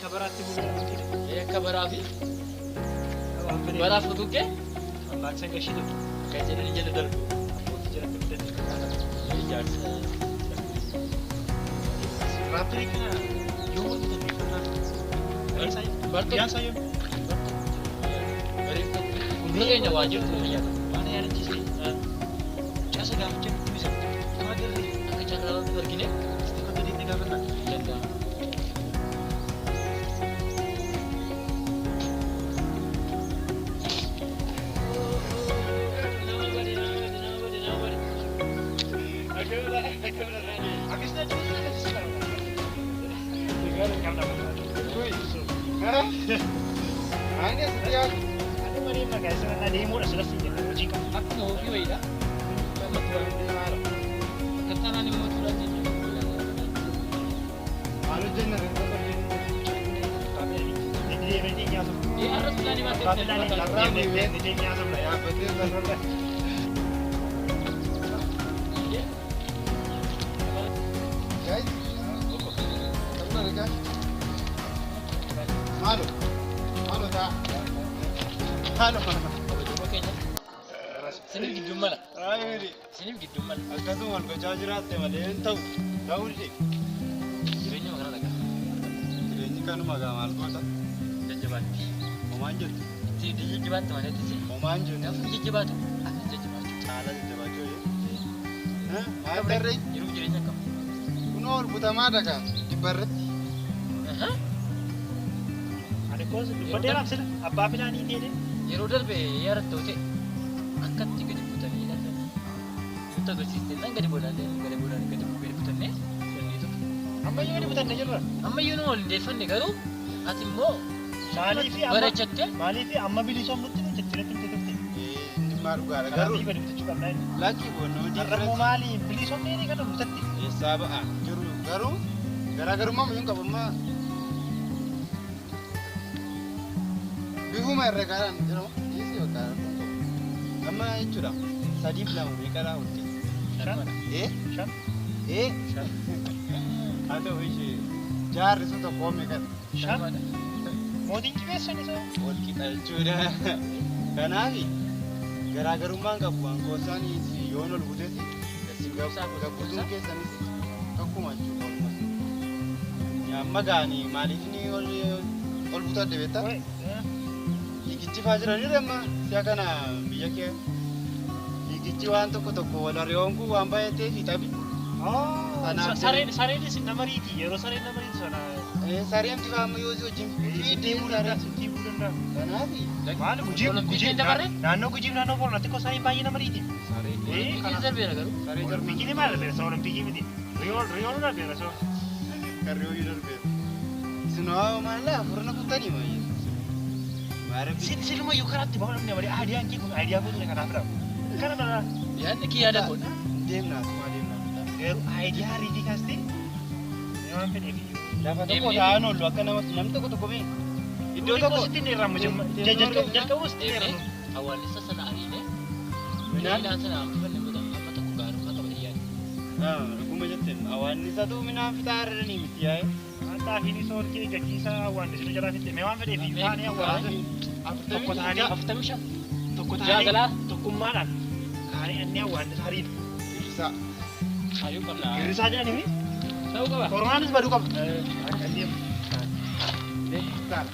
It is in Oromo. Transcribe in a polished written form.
Akka baraatti buluu. Akka baraa fi baraaf utuggee Mammaaksa gashii tokko. kan jedhani jala darbu. Abbootii jalatti guddate. Ijaarsa. Raappirii kana yoo hojjetan Bartoo. Guyyaan isaa yoom? Fuuldura keenya waa jirtu fayyada. Waan yaadachiise. Mucaa gaaficha nutti bisa. Utuu agarree Akka carraa argine istiikoota deemnee gaafannaa. danda'ama. Akkuma ofii wayiidha. Akka taanaan immoo turan jechuudha. Arras pilaanii baasee Maalo, maalo ta'a. Maalo. Kabajuma keenya. Siniif gidduun mala. Raayii Siniif gidduun mala. akkasuma wal gochaa jiraatte malee hin ta'u. Ta'uu dide. Jireenya kana dhagaa. Jireenyi kanuma gaa maal goota? Jajjabaatti. Homaan jettu. Itti jajjabaatti malee itti Homaan jettu. gaafa jajjabaatu akka jajjabaachuu. Caala jajjabaachuu jee. Maal tarree? Jiruuf jireenya akkam. Kunoo ol butamaa dhagaa dhibba irratti. Abbaa filaanii ta'e Yeroo darbe yaadattoo ta'e akkatti gadi butanii ilaallan. Nutti agarsiiste nan gadi boodaan gadi boodaan gadi gadi butannee jennee turre. ammayyuu gadi butanne jirra. Ammayyuu nu wal deeffanne garuu ati immoo Maaliif amma bareechattee maaliif amma bilisoomnutti nuti itti nutti turte. Inni maa dhugaadha Garuu garuu gadi butachuu qabna inni. lakkii boonna hojii Har'a immoo maali bilisoomnee kana butatti. eessaa ba'a jiru garuu garaagarummaa muyyuun qabu amma bifuma herregaadhaan jedhamu dhiisii bakka rakkoon qabu. Amma jechuudha sadiif lama meeqadhaa olti? Shan. Ee Shan. ee haa ta'u ishee jaarri sun tokko meeqadha? Shan. Mootiin qibeessan isa. Wal qixa jechuudha. Kanaaf garaagarummaan qabu hankoosaan yoon ol butesi gabbutuun keessanis tokkuma jechuudha. Amma gaanii maaliif ni ol ol butadde beektaa? Fiigichi faa jiraniidha amma si'a kana biyya kee fiigichi waan tokko tokko wal hariyoon kun waan baay'atee fi taphi. Kanaaf Sareen sareenis nama riiti yeroo sareen nama riitu sana. Sareen bifa amma yoo si wajjin fiigdee danda'a sitti himuu danda'a. Kanaaf Maal gujiif Olompiikii gujiif hin dabarre? Naannoo gujiif naannoo booranaatti koo sareen baay'ee nama riiti. Saree Olompiikiin darbeera garuu. Saree jarman Olompiikiin maal darbeera sa olompiikii miti. Riyoon riyoon darbeera so. Karree hojii darbeera. Isin haa maallaa furna kuttanii maayee. Silumayyuu karaatti bahuu namni malee aadiyaan kee kun aadiyaa gootudha kanaaf dha. Kana dha. Yaadni kee yaada koodha. Deemnaa asumaa deemnaa. Garuu aayidiyaa riitii kaastee waan fedheef iyyuu. Lafa tokko taa'an oollu akka namatti namni tokko tokko mee iddoo tokko sitti hin dheeramu jalqabu sitti hin Deemnee dheeramu. Hawaannisa sana ariinee Midhaan? midhaan sana hambifanne booda amma tokko gaarummaa qaba yaadu. Dhuguma jetteen hawaannisatu midhaan fixaa irranii miti yaa'e. Xaafiin isa ol kee gachiisa waan isin jalaa fitte mee waan fedheef iyyuu taanee hawaasa tokko taanee 45. Tokko taanee Jaagalaa. Tokkummaadhaan kaanee annee hawaannisa hariin. Girrisaa. Hayyuu qabna. Girrisaa jedhanii Ta'uu qaba. Koronaanis baduu qaba. Akka deemu. Taala.